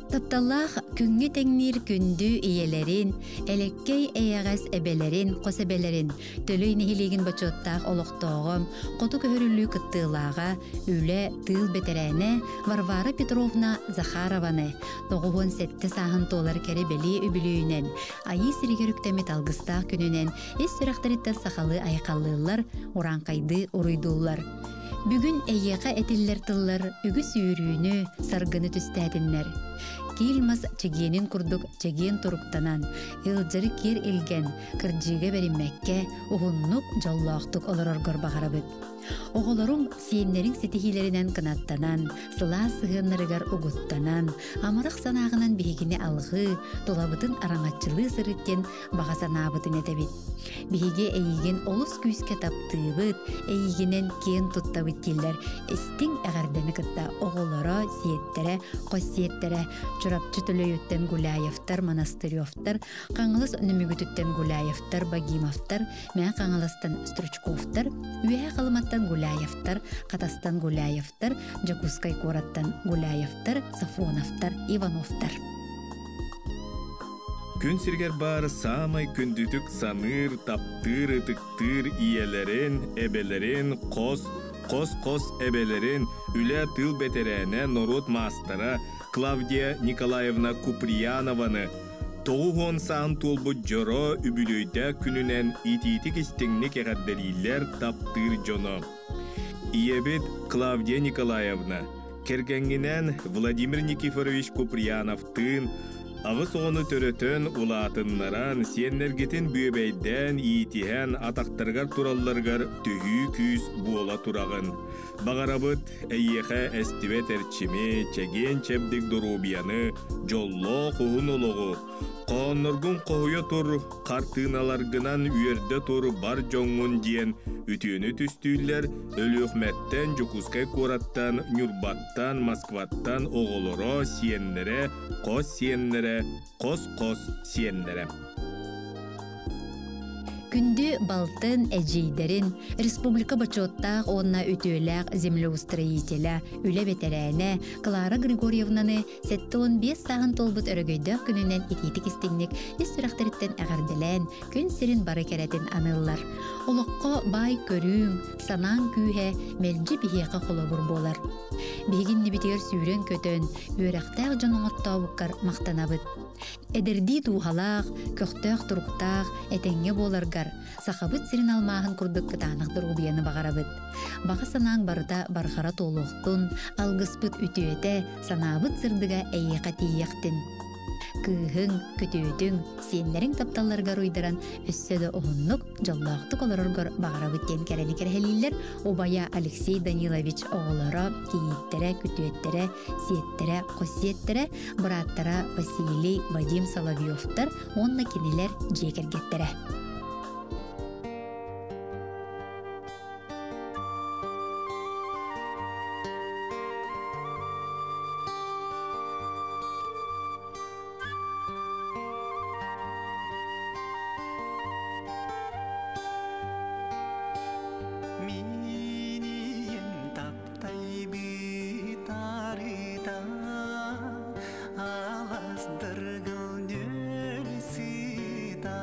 Тапталлаах күҥҥэ тэҥниир күндү ийэлэрин, элэккэй эйэҕэс эбэлэрин, хос эбэлэрин, Төлөй нэһилиэгин бочуоттаах олохтооҕо, хоту көһөрүллүү кыттыылааҕа, үлэ, тыыл бэтэрээнэ Варвара Петровна Захарованы 97 сааһын туолар кэрэ бэлиэ үбүлүөйүнэн, Айыы сиригэр үктэммит алгыстаах күнүнэн ис сүрэхтэриттэн сахалыы айхаллыыллар, урааҥхайдыы уруйдууллар. Бүгүн эйиэхэ этиллэр тыллар үгүс үөрүүнү, саргыны түстээтиннэр. Киил мас чэгиэнин курдук чэгиэн туруктанан, ыалдьары киэр илгэн, кырдьыыга бэриммэккэ, уһуннук, дьоллоохтук олороргор баҕарабыт. Оҕолоруҥ, сиэннэриҥ ситиһиилэринэн кынаттанан, сылаас сыһыаннарыгар угуттанан, амарах санааҕынан биһигини алҕыы, тулабытын араҥаччылыы сырыт диэн баҕа санаабытын этэбит. Биһиги эйигин олус күүскэ таптыыбыт, эйигинэн киэн туттабыт дииллэр истиҥ эҕэрдэни кытта оҕолоро, сиэттэрэ, хос сиэттэрэ Чурапчы Төлөйүттэн Гуляевтар, Монастыревтар, Хаҥалас Нөмүгүтүттэн Гуляевтар, Богимовтар, Мэҥэ Хаҥаластан Стручковтар, Үөһээ Халыматтан Гуляевтар, Хатастан Гуляевтар, Дьокуускай куораттан Гуляевтар, Сафоновтар, Ивановтар. Күн сиригэр баар саамай күндүтүк саныыр, таптыыр, ытыктыыр ийэлэрин, эбэлэрин, хос, хос-хос эбэлэрин, үлэ тыыл бэтэрээнэ, норуот маастара Клавдия Николаевна Куприянованы 90 саан туолбут дьоро үбүлүөйдээх күнүнэн итиитик-истиҥник эҕэрдэлииллэр таптыыр дьоно. Ийэбит Клавдия Николаевна кэргэҥҥинэн Владимир Никифорович Куприяновтыын аҕыс оҕону төрөтөн, улаатыннаран, сиэннэргитин бүөбэйдээн, иитиһэн, атахтарыгар туралларыгар төһүү күүс буола тураҕын. Баҕарабыт эйиэхэ эстибэт эрчими, чэгиэн-чэбдик доруобуйаны, дьоллоох уһун олоҕу, хоһоонноргун хоһуйа тур, хартыыналаргынан үөрдэ тур бар дьоҥҥун диэн үтүөнү түстүүллэр Өлүөхүмэттэн, Дьокуускай куораттан, Ньурбаттан, Москваттан оҕолоро, сиэннэрэ, хос сиэннэрэ, хос-хос сиэннэрэ. Күндү балтын, эдьиийдэрин, республика бочуоттаах уонна үтүөлээх землеустроителя, үлэ бэтэрээнэ Клара Григорьевнаны 75 сааһын туолбут өрөгөйдөөх күнүнэн итиитик истиҥник ис сүрэхтэриттэн эҕэрдэлээн, күн сирин бары кэрэтин аныыллар. Олоххо баай көрүүҥ, санааҥ күүһэ мэлдьи биһиэхэ холобур буолар. Биһиги иннибитигэр сүүрэн-көтөн, үөрэхтээх дьон оҥортообуккар махтанабыт. Эдэрдии дууһалаах, көхтөөх туруктаах, этэҥҥэ буоларгар Сахабыт сирин алмааһын курдук кытаанах доруобуйаны баҕарабыт. Баҕа санааҥ барыта барҕара туолуохтун, алгыспыт үтүөтэ, санаабыт сырдыга эйиэхэ тиийиэхтин. Кыыһыҥ, күтүөтүҥ, сиэннэриҥ тапталларыгар уйдаран өссө да уһуннук, дьоллоохтук олороргор баҕарабыт диэн кэрэни кэрэһэлииллэр убайа Алексей Данилович оҕолоро, кийииттэрэ, күтүөттэрэ, сиэттэрэ, хос сиэттэрэ, бырааттара Василий, Вадим Соловьевтар уонна кинилэр дьиэ кэргэттэрэ. Минием таптайбыт арыта алас дыргыл нөл сыта.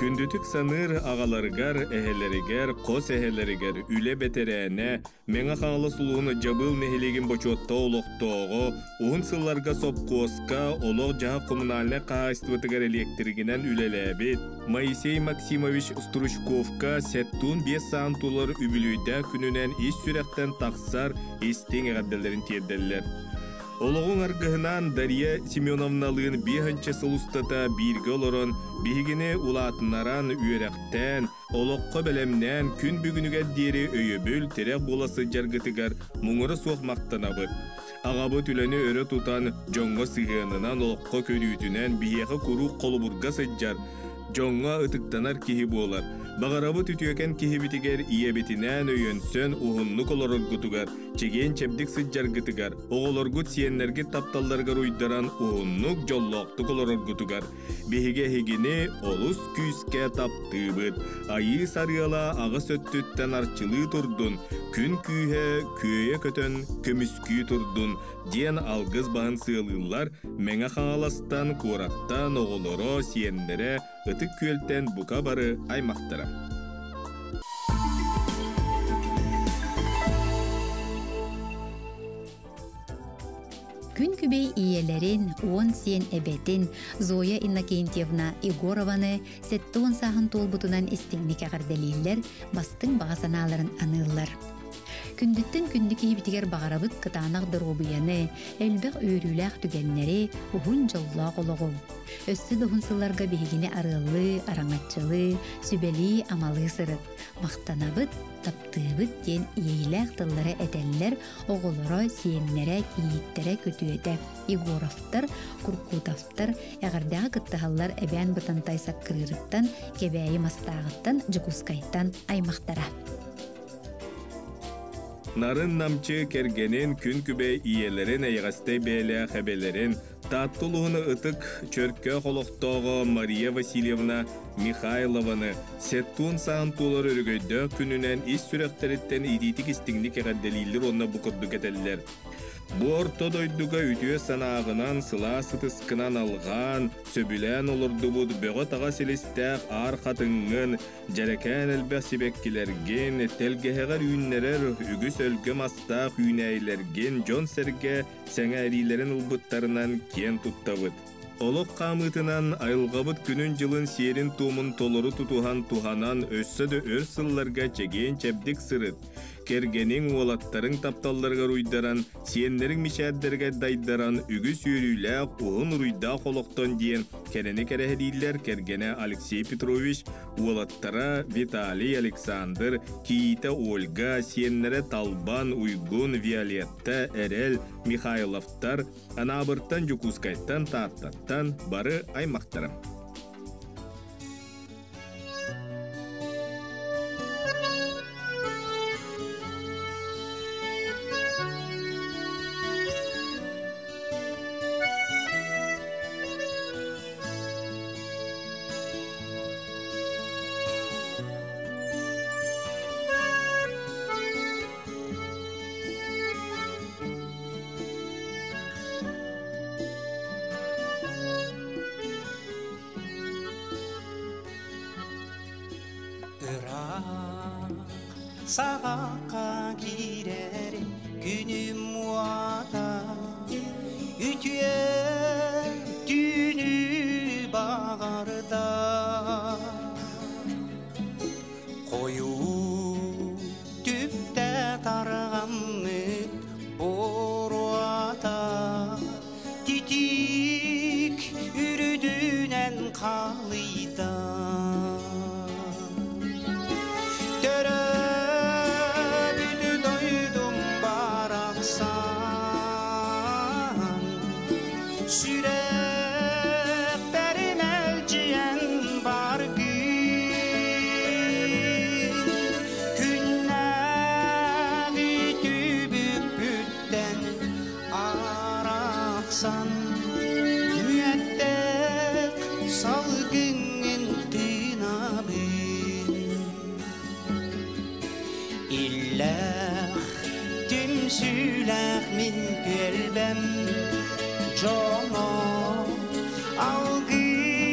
Күндүтүк саныыр аҕаларыгар, эһэлэригэр, хос эһэлэригэр үлэ бэтэрээнэ, Мэҥэ Хаҥалас улууһун Дьабыыл нэһилиэгин бочуоттаах олохтооҕо, уһун сылларга сопхуоска, олох-дьаһах коммунальнай хаһаайыстыбатыгар элиэктиригинэн үлэлээбит Моисей Максимович Стручковка 75 саан тулар үбүлүөйдээх күнүнэн ис сүрэхтэн тахсар истиҥ эҕэрдэлэрин тиэрдэллэр. Олоҕуҥ аргыһынаан Дария Семеновналыын биэһинчэ сыл устата бииргэ олорон, биһигини улаатыннаран, үөрэхтээн, олоххо бэлэмнээн күн бүгүнүгэр диэри өйөбүл, тирэх буола сылдьаргытыгар муҥура суох махтанабыт. Аҕабыт үлэни өрө тутан, дьоҥҥо сыһыанынан, олоххо көрүүтүнэн биһиэхэ куруук холобурга сылдьар, дьоҥҥо ытыктанар киһи буолар. Баҕарабыт үтүөкэн киһибитигэр ийэбитинээн өйөнсөн уһуннук олороргутугар, чэгиэн-чэбдик сылдьаргытыгар, оҕолоргут сиэннэргит тапталларыгар уйдаран уһуннук, дьоллоохтук олороргутугар биһиги эһигини олус күүскэ таптыыбыт. Айыы сарыала аҕыс өттүттэн арчылыы турдун, күн күүһэ күөйэ көтөн көмүскүү турдун диэн алгыс баһын сыалыыллар Мэҥэ Хаҥаластан, куораттан оҕолоро, сиэннэрэ, Ытык Күөлтэн бука бары аймахтара. Күн күбэй ийэлэрин, уон сиэн эбэтин Зоя Иннокентьевна Егорованы 70 сааһын туолбутунан истиҥник эҕэрдэлииллэр, бастыҥ баҕа санааларын аныыллар. Күндүттэн күндү киһибитигэр баҕарабыт кытаанах доруобуйаны, элбэх үөрүүлээх түгэннэри, уһун дьоллоох олоҕу. Өссө да уһун сылларга биһигини арыаллыы, араҥаччылыы, сүбэлии-амалыы сырыт. Махтанабыт, таптыыбыт диэн иэйилээх тыллары этэллэр оҕолоро, сиэннэрэ, кийииттэрэ, күтүөтэ Егоровтар, Куркутовтар эҕэрдэҕэ кыттыһаллар Эбээн Бытантай Саккырыырыттан, Кэбээйи Мастааҕыттан, Дьокуускайтан аймахтара. Нарын намчы кэргэнин, күн күбэй ийэлэрин, эйэҕэстэй бэйэлээх эбэлэрин, Таатта улууһун ытык Чөркөөх олохтооҕо Мария Васильевна Михайлованы сеттуун саан туолар өрөгөйдөөх күнүнэн ис сүрэхтэриттэн итиитик-истиҥник эҕэрдэлииллэр уонна бу курдук этэллэр. Бу орто дойдуга үтүө санааҕынан, сылаас ытыскынан алҕаан, сөбүлээн олордубут бөҕө-таҕа силистээх аар хатыҥҥын, Дьэрэкээн элбэх сибэккилэргин, тэлгэһэҕэр үүннэрэр үгүс өлгөм астаах үүнээйилэргин дьон-сэргэ сэҥээриилэрин ылбыттарынан киэн туттабыт. Олох хаамыытынан айылҕабыт күнүн-дьылын сиэрин-туомун толору тутуһан туһанан өссө да өр сылларга чэгиэн-чэбдик сырыт. Кэргэниҥ, уолаттарыҥ тапталларыгар уйдаран, сиэннэриҥ мичээрдэригэр дайдаран үгүс үөрүүлээх, уһун уруйдаах олохтон диэн кэрэни кэрэһэлииллэр кэргэнэ Алексей Петрович, уолаттара Виталий, Александр, кийиитэ Ольга, сиэннэрэ Талбан, Уйгун, Виолетта, Эрэл, Михайловтар, Анаабыртан, Дьокуускайтан, Тааттаттан бары аймахтара. Ыраах саҕахха киирэр күнүм уота үтүө түүнү баҕарда Хойуу түптэ тарҕаммыт буруота титиик үрдүнэн халыйда. Төрөөбүт дойдум барахсан сүрэхпэр мэлдьийэн баргын күннээҕи түбүкпүттэн арахсан мүөттээх салгыҥҥын тыынабын Иллээх, түмсүүлээх мин түөлбэм дьоно алгыскытын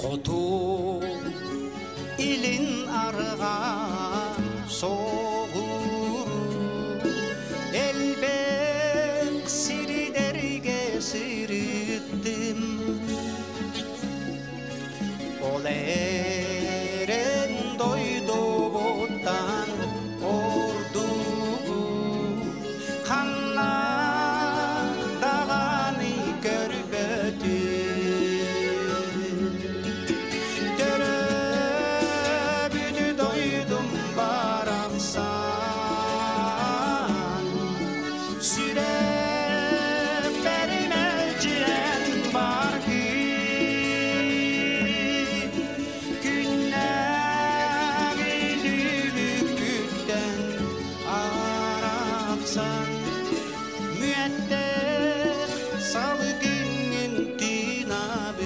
Хоту илин арҕаа соҕуруу элбэх сирдэргэ сырыттым. Ол эрэн дойдубуттан ордугу ханна даҕаны көрбөтүм. Төрөөбүт дойдум барахсан сүрэхпэр мэлдьирэн баргын. Күннээҕи түбүккүттэн арахсан мүөттээх салгыҥҥын тыынабын.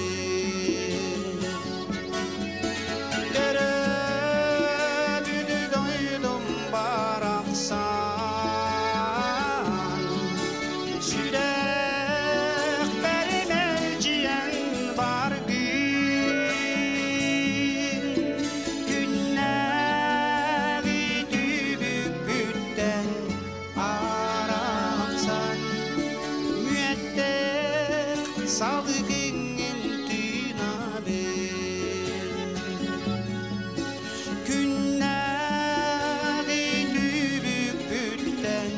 Төрөөбүт дойдум барахсан сүрэхпэр мэлдьийэн баргын. Күннээҕи түбүкпүттэн арахсан мүөттээх салгыҥҥын тыынабын. Күннээҕи түбүкпүттэн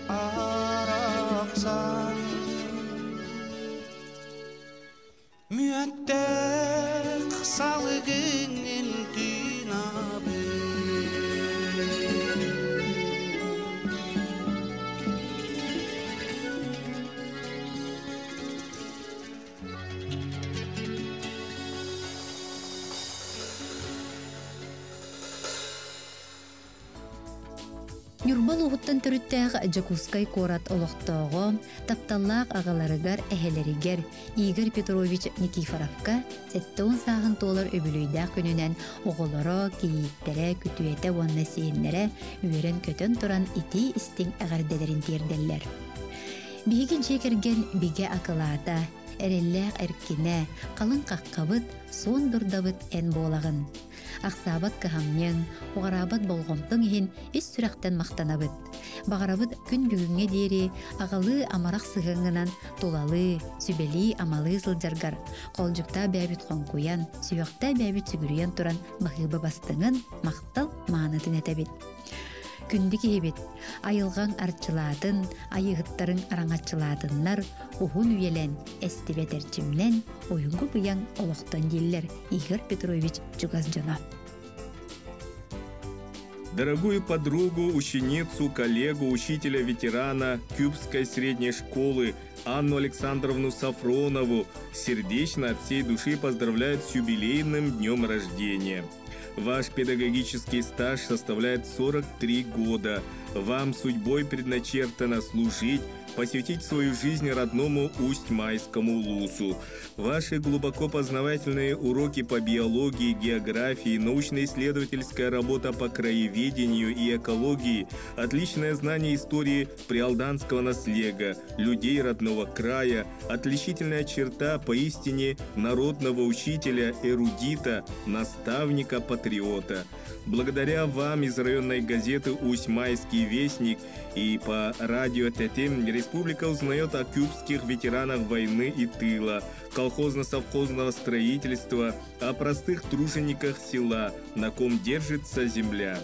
арахсан мүөттээх салгыҥҥын тыынабын. Ньурба улууһуттан төрүттээх Дьокуускай куорат олохтооҕо, тапталлаах аҕаларыгар, эһэлэригэр Игорь Петрович Никифоровка 70 сааһын туолар үбүлүөйдээх күнүнэн оҕолоро, кийииттэрэ, күтүөтэ уонна сиэннэрэ үөрэн-көтөн туран итии-истиҥ эҕэрдэлэрин тиэрдэллэр. Биһиги дьиэ кэргэн бигэ акылаата, эрэллээх эркинэ, халыҥ хаххабыт, суон дурдабыт эн буолаҕын. Ахсаабат кыһамньыҥ, уҕараабат болҕомтоҥ иһин ис сүрэхтэн махтанабыт. Баҕарабыт күн бүгүҥҥэ диэри аҕалыы амарах сыһыаҥҥынан тулалыы, сүбэлии-амалыы сылдьаргар, холдьуктаа бээбит хоҥкуйан, сүһүөхтээ бээбит сүгүрүйэн туран баһыыба бастыҥын, махтал маанытын этэбит. Күндү киһибит, айылҕаҥ арчылаатын, айыыһыттарыҥ араҥаччылаатыннар, уһун үйэлэн, эстибэт эрчимнэн, уйгу быйаҥ олохтон дииллэр Игорь Петрович чугас дьоно. Дорогую подругу, ученицу, коллегу, учителя-ветерана Кюбской средней школы Анну Александровну Сафронову сердечно от всей души поздравляют с юбилейным днем рождения. Ваш педагогический стаж составляет 43 года. Вам судьбой предначертано служить, посвятить свою жизнь родному Усть-Майскому улусу. Ваши глубоко познавательные уроки по биологии, географии, научно-исследовательская работа по краеведению и экологии, отличное знание истории приалданского наслега, людей родного края, отличительная черта поистине народного учителя, эрудита, наставника, патриота. Благодаря вам из районной газеты «Усть-Майский вестник» и по радио Тетем республика узнает о кюбских ветеранах войны и тыла, колхозно-совхозного строительства, о простых тружениках села, на ком держится земля.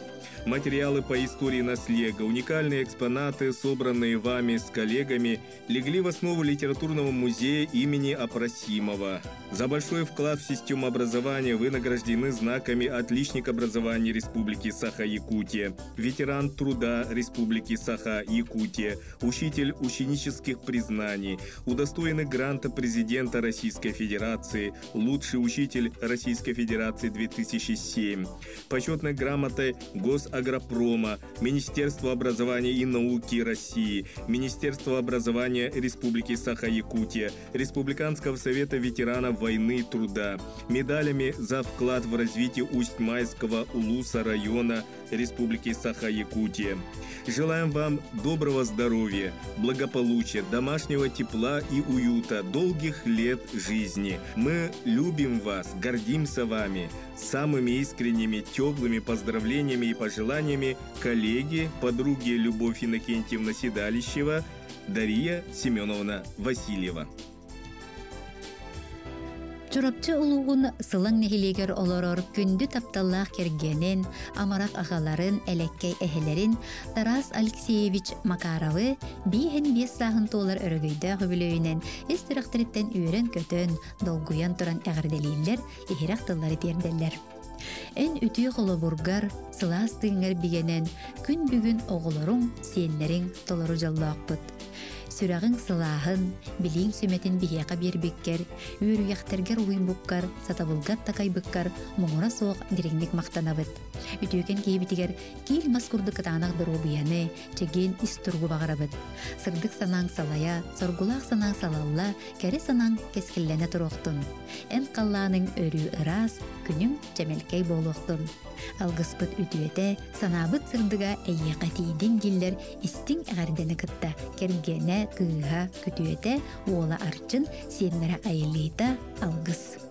Материалы по истории наслега, уникальные экспонаты, собранные вами с коллегами, легли в основу литературного музея имени Апросимова. За большой вклад в систему образования вы награждены знаками «Отличник образования Республики Саха-Якутия», «Ветеран труда Республики Саха-Якутия», «Учитель ученических признаний», удостоены гранта президента Российской Федерации, «Лучший учитель Российской Федерации 2007», почетной грамотой Гос Россагропрома, Министерства образования и науки России, Министерства образования Республики Саха-Якутия, Республиканского совета ветеранов войны и труда, медалями за вклад в развитие Усть-Майского улуса района Республики Саха-Якутия. Желаем вам доброго здоровья, благополучия, домашнего тепла и уюта, долгих лет жизни. Мы любим вас, гордимся вами. Самыми искренними, теплыми поздравлениями и пожеланиями коллеги, подруги Любовь Иннокентьевна Седалищева, Дарья Семеновна Васильева. Чурапчы улууһун Сылаҥ нэһилиэгэр олорор күндү тапталлаах кэргэнин, амарах аҕаларын, элэккэй эһэлэрин Тарас Алексеевич Макаровы бииһин биэс сааһын туолар өрөгөйдөөх үбүлүөйүнэн ис сүрэхтэриттэн үөрэн-көтөн, долгуйан туран эҕэрдэлииллэр, иһирэх тыллары тиэрдэллэр. Эн үтүө холобургар, сылаас тыыҥҥар бигэнэн, күн бүгүн оҕолоруҥ, сиэннэриҥ толору дьоллоохпут. Сүрэҕиҥ сылааһын, билииҥ сүмэтин биһиэхэ биэрбиккэр, үөрүйэхтэргэр уһуйбуккар, сатабылгар такайбыккар муҥура суох дириҥник махтанабыт. Үтүөкэн киһибитигэр киил мас курдук кытаанах доруобуйаны, чэгиэн ис туругу баҕарабыт. Сырдык санааҥ салайа, соргулаах санааҥ салалла, кэрэ санааҥ кэскиллэнэ туруохтун. Эн халлааныҥ өрүү ыраас, күнүҥ чэмэлкэй буолуохтун. Алгыспыт үтүөтэ, санаабыт сырдыга эйиэхэ тиийдин дииллэр истиҥ эҕэрдэни кытта кэргэнэ, кыыһа, күтүөтэ, уола Арчын, сиэннэрэ Айыллыыта, алгыс.